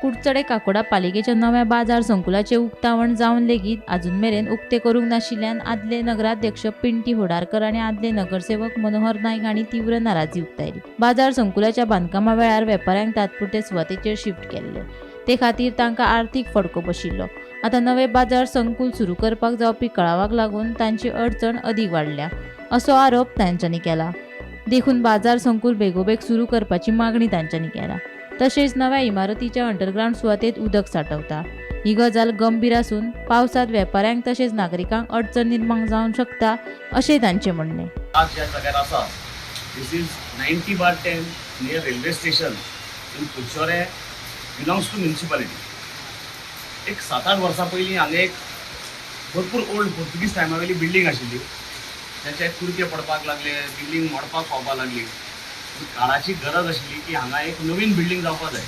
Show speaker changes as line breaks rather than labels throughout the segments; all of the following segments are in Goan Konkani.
कुडचडे काकोडा पालिकेच्या नव्या बाजार संकुलाचे उक्तावण जावन लेगीत अजून मेरेन उक्ते करूंक नाशिल्ल्यान आदले नगराध्यक्ष पिंटी होडारकर आनी आदले नगरसेवक मनोहर नायक हांणी तीव्र नाराजी उक्तायली. बाजार संकुलाच्या बांदकामा वेळार वेपाऱ्यांक तात्पुरते सुवातेचेर शिफ्ट केल्ले, ते खातीर तांकां आर्थीक फटको बशिल्लो. आतां नवे बाजार संकुल सुरू करपाक जावपी कळावाक लागून तांची अडचण अदीक वाडल्या असो आरोप तांच्यांनी केला. देखून बाजार संकुल बेगोबेग सुरू करपाची मागणी तांच्यांनी केला. तशेंच नव्या इमारतीच्या अंडरग्रावंड सुवातेत उदक साठवता. ही गजाल गंभीर आसून पावसांत वेपाऱ्यांक तशेंच नागरिकांक अडचण निर्माण जावंक शकता अशें तांचें म्हणणें.
आज ज्या जाग्यार आसा, this is 90/10 near railway station in Curchorem, belongs to municipality. एक 7-8 वर्सां पयलीं हांगा एक भरपूर ओल्ड पोर्तुगीज टायमा वयली बिल्डींग आशिल्ली. ताचे कुडके पडपाक लागले, बिल्डींग मोडपाक पावपाक लागली. काळाची गरज आशिल्ली की हांगा एक नवीन बिल्डींग जावपा जाय.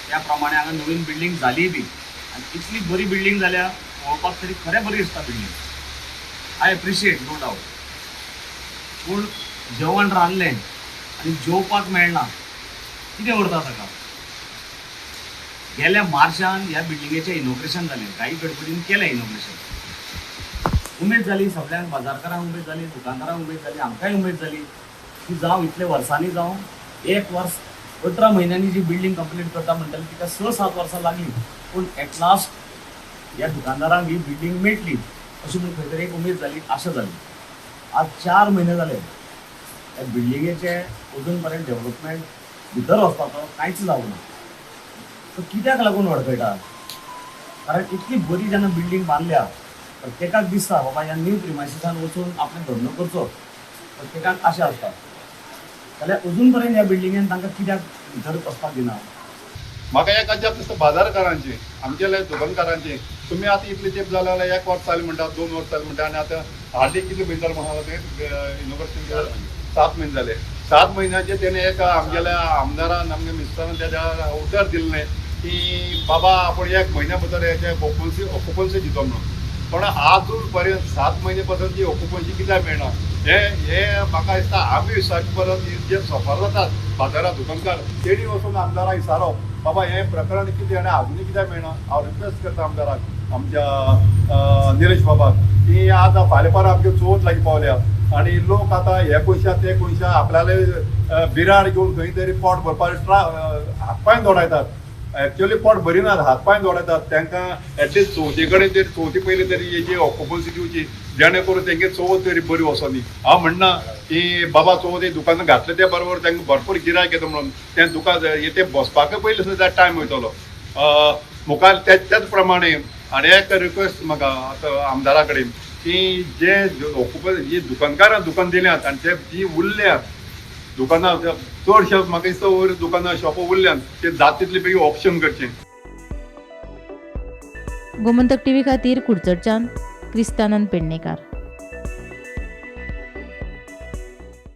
त्या प्रमाणे हांगा नवीन बिल्डींग जालीय बी आनी इतली बरी बिल्डींग जाल्या, पळोवपाक तरी खरें बरी दिसता building. I appreciate, no doubt. पूण जेवण रांदलें आनी जेवपाक मेळना, कितें उरता ताका? गेल्या मार्चान ह्या बिल्डिंगेचें इनॉग्रेशन जालें. घाई गडबडीन केलें इनॉग्रेशन. उमेद जाली सगळ्यांक, बाजारकारांक उमेद जाली, दुकानदारांक उमेद जाली, आमकांय उमेद जाली की जावं, इतले वर्सांनी जावं, एक वर्स 18 म्हयन्यांनी जी बिल्डींग कंप्लीट करता म्हणटाली, तिका 6-7 वर्सां लागली. पूण एट लास्ट ह्या दुकानदारांक ही बिल्डींग मेळटली अशी म्हूण खंय तरी एक उमेद जाली, आशा जाली. आज 4 म्हयने जाले, ह्या बिल्डिंगेचे अजून पर्यंत डेव्हलपमेंट भितर वचपाचो कांयच जावंक ना. सो कित्याक लागून अडखळटा? कारण इतली बरी जेन्ना बिल्डींग बांदल्या, प्रत्येकाक दिसता, बाबा, ह्या न्यू प्रिमायसिसान वचून आपले धंदो करचो. प्रत्येकाक आशा आसता. जाल्यार अजून पर्यंत ह्या बिल्डिंगेन तांकां कित्याक भितर वचपाक दिना?
म्हाका एक अजाप दिसता बाजारकारांची, आमगेले दुकानकारांची. तुमी आतां इतले तेंप जाले जाल्यार, एक वर्स जालें म्हणटा, 2 वर्स जालें म्हणटा आनी आतां हार्डली कितले म्हयने जाले म्हणा ते इनॉग्रेशन? 7 म्हयने जाले. 7 म्हयन्याचे तेणे एक आमगेल्या आमदारान, आमगे मिनिस्टरान तेज्या उतर दिल्लें की बाबा, आपूण एक म्हयन्या भितर हेचे ऑक्युपन्सी दितो म्हणून. पण आजून पर्यंत 7 म्हयने पासून ती ऑक्युपन्सी कित्याक मेळना, हे हे म्हाका दिसता आमी विचारचे परस जे सफर जातात बाजारात दुकानकार, तेणी वचून आमदाराक विचारप, बाबा, हें प्रकरण कितें आनी आजुनूय कित्याक मेळना? हांव रिक्वेस्ट करता आमदाराक, आमच्या निलेश बाबाक, की आतां फाल्यां परां आमच्यो चवथ लागीं पावल्या आनी लोक आतां हे पयशा ते पयशा आपल्याले बिराड घेवन खंय तरी पोट भरपाक हात पांय दोडायतात. एक्चुअली पोट भरिनात, हात पांय दोडायतात. तांकां एटलिस्ट चवथी कडेन तरी, चवथी पयलीं तरी हेजी ऑक्युपन्सी दिवची, जेणे करून तेंगे चवथ तरी बरी वचोनी. हांव म्हणना की बाबा, चवथी दुकानां घातले ते बरोबर तांकां भरपूर गिरायक येता म्हणून. तें दुकान ते बसपाकय पयलीं सुद्दां टायम वयतलो मुखार. त्याच प्रमाणे आनी एक रिक्वेस्ट म्हाका आतां आमदारा कडेन की जे ऑक्युपन्सी जी दुकानकारां दुकान दिल्यात आनी ते जी उरल्यात दुकानां, चडशे म्हाका दिसता वयर दुकानां शॉपां उरल्यात, ते जाता तितले बेगीन ऑक्शन करचें.
गोमंतक टीव्ही खातीर कुडचडच्यान क्रिस्तानंद पेडणेकार.